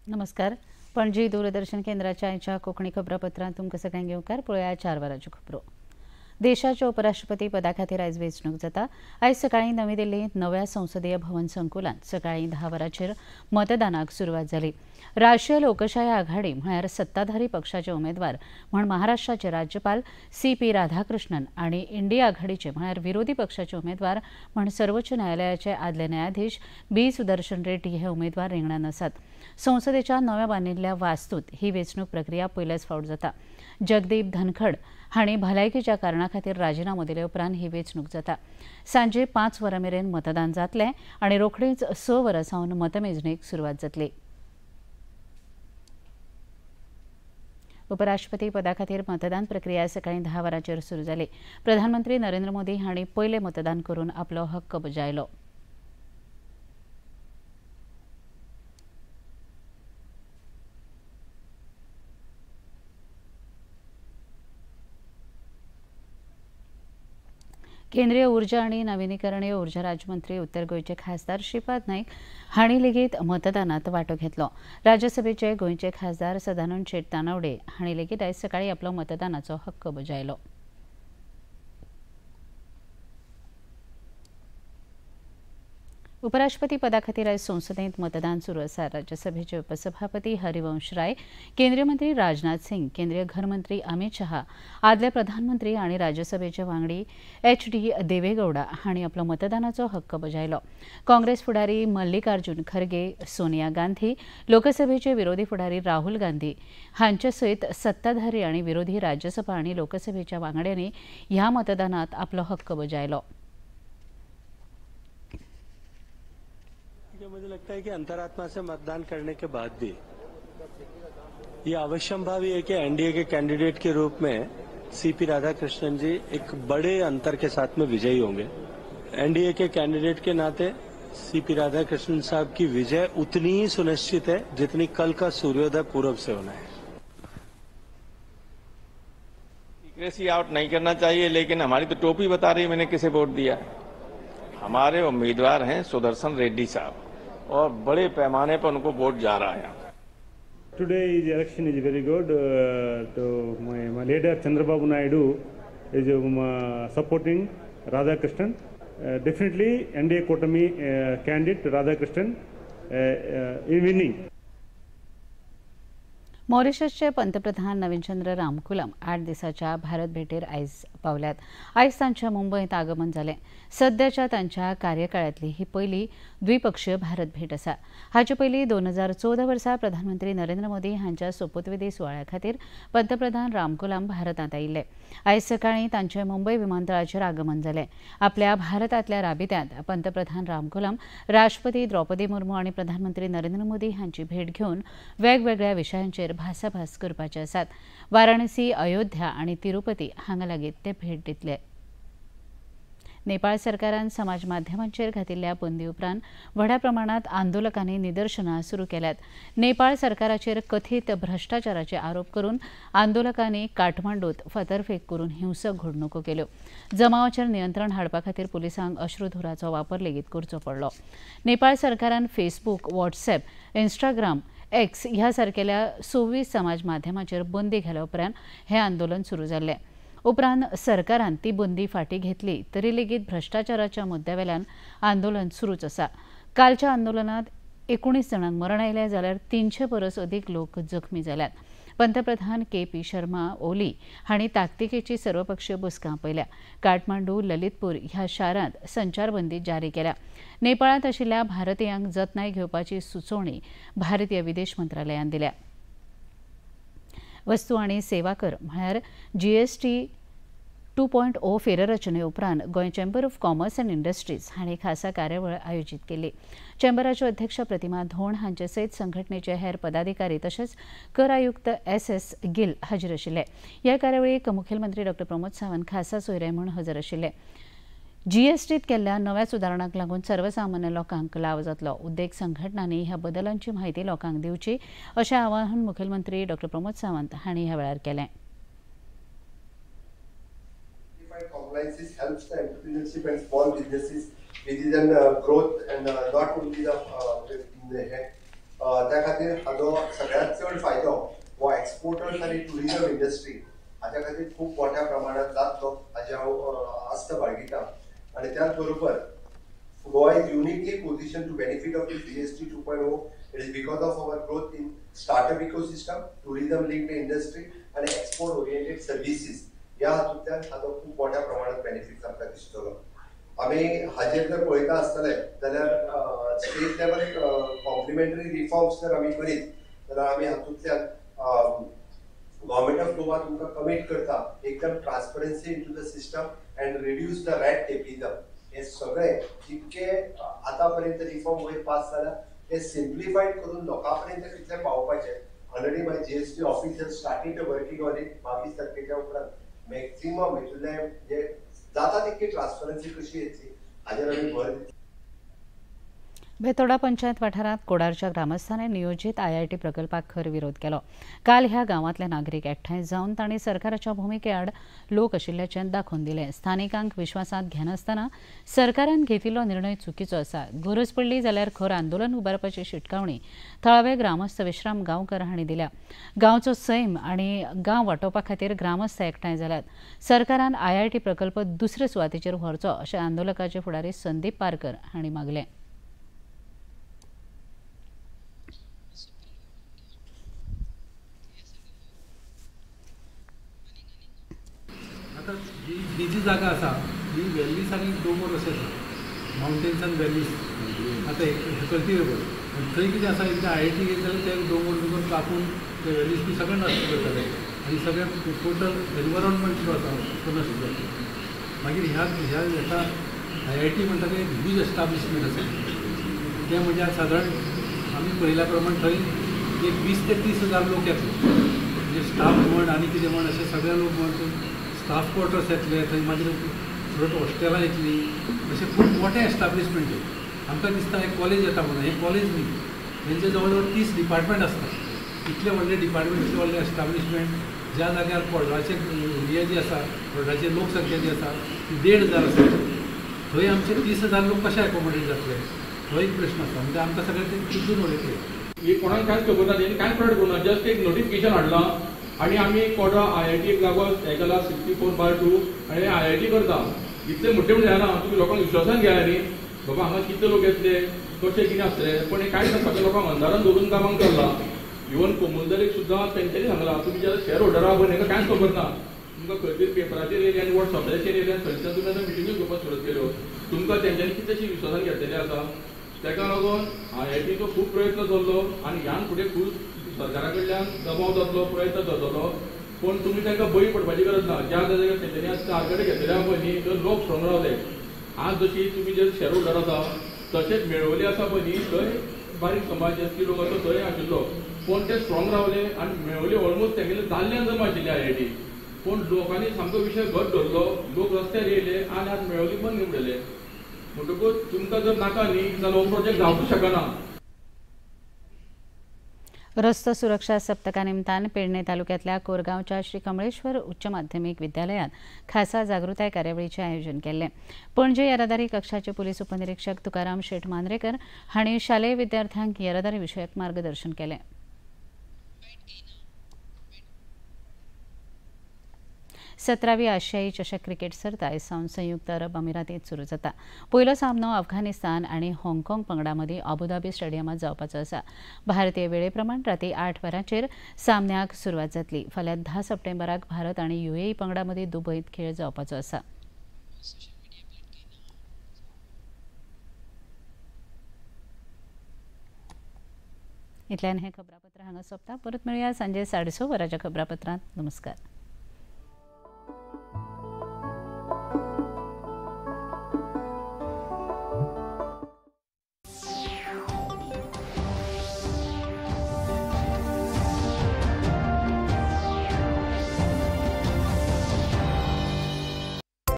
नमस्कार. पणजी दूरदर्शन केंद्राच्या आयच्या कोंकणी खबरापत्रांत तुमकां सगळ्यांक येवकार. पळोवया 4 वरांच्यो खबरो. देशाच्या उपराष्ट्रपती पदा खातीर आयज वेंचणूक जाता. आयज सकाळीं नवी दिल्लींत नव्या संसदीय भवन संकुलांत सकाळीं 10 वरांचेर मतदानाक सुरवात जाली. राष्ट्रीय लोकशाय आघाडी म्हळ्यार सत्ताधारी पक्षाचे उमेदवार म्हण महाराष्ट्राचे राज्यपाल सी.पी. राधाकृष्णन आनी इंडिया आघाडीचे म्हळ्यार विरोधी पक्षाचे उमेदवार म्हण सर्वोच्च न्यायालयाचे आदले न्यायाधीश बी. सुदर्शन रेड्डी हे उमेदवार रिंगणान आसात. संसदेच्या नव्या बांदिल्ल्या वास्तूत ही वेंचणूक प्रक्रिया पयलेच फावट जाता. जगदीप धनखड हांणी भलायकीच्या कारणा खातीर राजिनामो दिले उपरांत ही वेंचणूक जाता. सांजे 5 वरां मेरेन मतदान जातलें आनी रोखडीच 6 वरां सावन मतमेजणेक सुरवात जातली. उपराष्ट्रपती पदा खातीर मतदान प्रक्रिया सकाळीं 10 वरांचेर सुरू जाली. प्रधानमंत्री नरेंद्र मोदी हांणी पयलें मतदान करून आपलो हक्क बजायलो. केंद्रीय ऊर्जा आणि नविनीकरणीय ऊर्जा राज्यमंत्री उत्तर गोंयचे खासदार श्रीपाद नाईक हांणी लेगीत मतदानात वांटो घेतलो. राज्यसभेचे गोंयचे खासदार सदानंद शेट तानावडे हांणी लेगीत आयज सकाळीं आपलो मतदानाचो हक्क बजायलो. उपराष्ट्रपती पदा खातीर आयज संसदेंत मतदान सुरू आसा. राज्यसभेचे उपसभापती हरिवंश राय, केंद्रीय मंत्री राजनाथ सिंग, केंद्रीय घरमंत्री अमित शहा, आदले प्रधानमंत्री आनी राज्यसभेचे वांगडी एच.डी. देवेगौडा हांणी आपलो मतदानाचो हक्क बजायलो. काँग्रेस फुडारी मल्लिकार्जुन खरगे, सोनिया गांधी, लोकसभेचे विरोधी फुडारी राहुल गांधी हांचे सयत सत्ताधारी आनी विरोधी राज्यसभा आनी लोकसभेच्या वांगड्यांनी ह्या मतदानात आपलो हक्क बजायलो. मुझे लगता है कि अंतरात्मा से मतदान करने के बाद भी ये अवश्यंभावी है कि एनडीए के कैंडिडेट के रूप में सीपी राधाकृष्णन जी एक बड़े अंतर के साथ में विजयी होंगे. एनडीए के कैंडिडेट के नाते सीपी राधाकृष्णन साहब की विजय उतनी ही सुनिश्चित है जितनी कल का सूर्योदय पूरब से होना है. सीक्रेसी आउट नहीं करना चाहिए, लेकिन हमारी तो टोपी बता रही है मैंने किसे वोट दिया. हमारे उम्मीदवार हैं सुदर्शन रेड्डी साहब और बड़े पैमाने पर उनको वोट जा रहा है. Today is election is very good. To my leader Chandrababu Naidu is supporting Radhakrishnan. Definitely NDA Kotami candidate Radhakrishnan in winning. मॉरिशसचे पंतप्रधान नवीनचंद्र रामकुलम 8 दिसाच्या भारत भेटेर आयज पावल्यात. आयज तांच्या मुंबयत आगमन जालें. सद्याच्या तांच्या कार्यकाळांतली ही पयली द्विपक्षीय भारत भेट आसा. हाचे पयलीं 2014 वर्सा प्रधानमंत्री नरेंद्र मोदी हांच्या सोपूतविधी सुवाळ्या खातीर पंतप्रधान रामकुलम भारतांत आयिल्ले. आयज सकाळीं तांचें मुंबय विमानतळाचेर आगमन जालें. आपल्या भारतांतल्या राबित्यांत पंतप्रधान रामकुलम राष्ट्रपती द्रौपदी मुर्मू आनी प्रधानमंत्री नरेंद्र मोदी हांची भेट घेवन वेगवेगळ्या विशयांचेर भासाभास करपाचे आसात. वाराणसी, अयोध्या आनी तिरुपती हांगा लागीत ते भेट दितले. नेपाळ सरकारान समाज माध्यमांचेर घातिल्ल्या बंदी उपरांत व्हडा प्रमाणात आंदोलकांनी निदर्शनां सुरू केल्यात. नेपाळ सरकाराचेर कथीत भ्रष्टाचाराचे आरोप करून आंदोलकांनी काठमांडूत फातरफेक करून हिंसक घडणुको केल्यो. जमावाचेर नियंत्रण हाडपा खातीर पुलिसांक अश्रुधुराचो वापर लेगीत करचो पडलो. नेपाळ सरकारान फेसबूक, व्हॉट्सएप, इंस्टाग्राम, एक्स ह्या सारकेल्या 26 समाज माध्यमाचेर बंदी घाल्या उपरांत हें आंदोलन सुरू जाल्लें. उपरांत सरकारान ती बंदी फाटीं घेतली तरी लेगीत भ्रष्टाचाराच्या मुद्द्यावेल्यान आंदोलन सुरूच आसा. कालच्या आंदोलनात 19 जाणांक मरण आयलें जाल्यार 300 परस अदीक लोक जखमी जाल्यात. पंतप्रधान के.पी. शर्मा ओली हांणी ताकतिकेची सर्वपक्षीय बसका आपयल्या. काठमांडू, ललितपूर ह्या शारांत संचारबंदी जारी केल्या. नेपाळांत आशिल्ल्या भारतीयांक जतनाय घेवपाची सुचोवणी भारतीय विदेश मंत्रालयान दिल्या. वस्तू आनी सेवा कर म्हळ्यार जीएसटी 2.0 फेररचने उपरांत Goa chamber of commerce and industries हांणी खासा कार्यावळ आयोजीत केली. चेंबराच्यो अध्यक्ष प्रतिमा धोंड हांचे सयत संघटनेचे हेर पदाधिकारी तशेंच कर आयुक्त एस.एस. गिल हाजीर आशिल्ले. ह्या कार्यावळीक मुखेलमंत्री डॉ. प्रमोद सावंत खासा सोयरे म्हूण हजर आशिल्ले. जीएसटीत केल्ल्या नव्या सुदारणांक लागून सर्वसामान्य लोकांक लाव जातलो. उद्देग संघटनांनी ह्या बदलांची म्हायती लोकांक दिवची अशें आवाहन मुखेलमंत्री डॉ. प्रमोद सावंत हांणी ह्या वेळार केलें. Compliances helps the entrepreneurship and small businesses with growth and not only the त्या खातीर हाजो सगळ्यांत चड फायदो हो एक्सपोर्टर्स आनी ट्युरिजम इंडस्ट्री हाज्या खातीर खूब मोठ्या प्रमाणात जातलो हाजी हांव आस्त बाळगिता. आनी त्याच बरोबर Goa is uniquely positioned to benefit of the GST 2.0. It is because of our growth in startup ecosystem, tourism linked industry and export oriented services. ह्या हातूंतल्यान हाजो खूब मोठ्या प्रमाणात बेनिफीट आमकां दिसतलो. आमी हाजेर जर पळयता आसतले जाल्यार स्टेट लेवल कॉम्प्लिमेंटरी रिफॉर्म्स जर आमी करीत जाल्यार आमी हातूंतल्यान गव्हर्मेंट ऑफ गोवा तुमकां कमीट करता एकदम transparency into the system and reduce the red tapism. हे सगळे जितके आतां पर्यंत रिफॉर्म वयर पास जाला ते सिम्प्लिफायड करून लोकां पर्यंत कितले पावोवपाचे. Already my GST officer started working on it. 22 तारखेच्या उपरांत मॅक्झिमम हितूंतले जे जाता तितकी ट्रान्सपरन्सी कशी येतली हाजेर आमी भर दितले. बेतोडा पंचायत वाठारांत कोडारच्या ग्रामस्थांनी नियोजित आयआयटी प्रकल्पाक खर विरोध केलो. काल ह्या गांवांतले नागरीक एकठांय जावन तांणी सरकाराच्या भुमिके आड लोक आशिल्ल्याचें दाखोवन दिलें. स्थानिकांक विश्वासांत घेनासतना सरकारान घेतिल्लो निर्णय चुकीचो आसा. गरज पडली जाल्यार खर आंदोलन उबारपाची शिटकावणी थळावे ग्रामस्थ विश्राम गांवकर हांणी दिल्या. गांवचो सैम आनी गांव वाटोवपा खातीर ग्रामस्थ एकठांय जाल्यात. सरकारान आयआयटी प्रकल्प दुसरे सुवातेचेर व्हरचो अशें आंदोलकाचे फुडारी संदीप पारकर हांणी मागलें. आतां ही जी जागा आसा ही व्हॅलीस आनी दोंगर अशें आसा, मावंटेन्स आनी व्हॅलीस. आतां कल्टिवेबल थंय कितें आसा, एकदां आयआयटी गेली जाल्यार ते दोंगर दोंगर कापून ते व्हॅलीस बी सगळें नश्ट करताले आनी सगळें टोटल एनवायरॉनमेंट जो आसा तो नश्ट जाता. मागीर ह्या ह्या हेका आयआयटी म्हणटा तें एक ह्यूज एस्टाब्लिशमेंट आसा. तें म्हणजे सादारण आमी पळयल्या प्रमाण थंय एक 20 ते 30 हजार लोक येतले, म्हणजे स्टाफ म्हण आनी कितें म्हण अशे सगळे लोक म्हण स्टाफ क्वॉर्टर्स येतले थंय, मागीर थोडे हॉस्टेलां येतलीं, अशें खूब मोठें एस्टाब्लिशमेंट. आमकां दिसता हें कॉलेज येता म्हणून, हें कॉलेज न्ही, तेंचे जवळ जवळ 30 डिपार्टमेंट आसता. इतले व्हडले डिपार्टमेंट, इतलें व्हडलें एस्टाब्लिशमेंट ज्या जाग्यार कोडराचे एरिया जी आसा, कोडराची लोकसंख्या जी आसा ती 1500 आसा, थंय आमचे 30 हजार लोक कशे एकोमोडेट जातले हो एक प्रश्न आसा. म्हणजे आमकां सगळें ते चिंतून उडयतले. हे कोणाक कांयच खबर ना, तेणी कांय प्रॉडक्ट करूं ना, जस्ट एक नोटिफिकेशन हाडलां आनी आमी कोडरा आयआयटीक लागून हें केलां 64/2 आनी आयआयटी करता. इतले मोठे म्हणजे जायना, तुमी लोकांक विश्वासान घेया न्ही बाबा हांगा कितले लोक येतले कशें कितें आसतलें. पण हें कांयच ना, सगळ्या लोकांक अंदारान दवरून कामांक चल्लां. इवन कोमुलदारीक सुद्दां तेंच्यांनी सांगलां तुमी जे शेअर होल्डर आहा पळय हेका कांयच खबर ना, तुमकां खंय तरी पेपराचेर येयले आनी वॉट्सअपाचेर येयले आनी थंयच्यान तुमी आतां मिटिंग्यो घेवपाक सुरवात केल्यो. तुमकां तेंच्यांनी कितलेशी विश्वासान घेतलेले आसा. ताका लागून आयआयटीचो खूब प्रयत्न चल्लो आनी ह्यान फुडें खूब सरकारा कडल्यान दबाव जातलो, प्रयत्न जातलो, पूण तुमी तांकां बळी पडपाची गरज ना. ज्या जाग्यार तेंच्यांनी आज टार्गेट घेतलेले आहा पळय न्ही तर लोक स्ट्रॉंग रावले. आज जशी तुमी जे शेअर होल्डर आसा तशेंच मेळवली आसा पळय न्ही थंय बारीक समाज जास्ती लोक आसा थंय आशिल्लो, पूण ते स्ट्रॉंग रावले आनी मेळवली ऑलमोस्ट तेंगेले जाल्ल्यान जमा आशिल्ली आयआयटी. पूण लोकांनी सामको विशय घट धरलो, लोक रस्त्यार येयले आनी आज मेळवली बंद करून उडयले. म्हणटकूच तुमकां जर नाका न्ही जाल्यार हो प्रोजेक्ट जावंकूच शकना. रस्तो सुरक्षा सप्तका निमतान पेडणे तालुक्यातल्या कोरगांवच्या श्री कमळेश्वर उच्च माध्यमिक विद्यालयात खासा जागृताय कार्यावळीचें आयोजन केल्लें. पणजे येरादारी कक्षाचे पुलीस उपनिरीक्षक तुकाराम शेठ मांद्रेकर हांणी शालेय विद्यार्थ्यांक येरादारी विशयक मार्गदर्शन केलें. 17वी आशियाई चषक क्रिकेट सर्त आयज सावन संयुक्त अरब अमिरातींत सुरू जाता. पयलो सामनो अफगाणिस्तान आनी हाँगकाँग पंगडा मदीं अबुधाबी स्टेडियमांत जावपाचो आसा. भारतीय वेळे प्रमाण राती 8 वरांचेर सामन्याक सुरवात जातली. फाल्यां 10 सप्टेंबराक भारत आनी युएई पंगडा मदीं दुबयत खेळ जावपाचो आसा. इतल्यान हें खबरापत्र हांगा सोंपता. परत मेळुया सांजे 6:30 वरांच्या खबरापत्रांत. नमस्कार.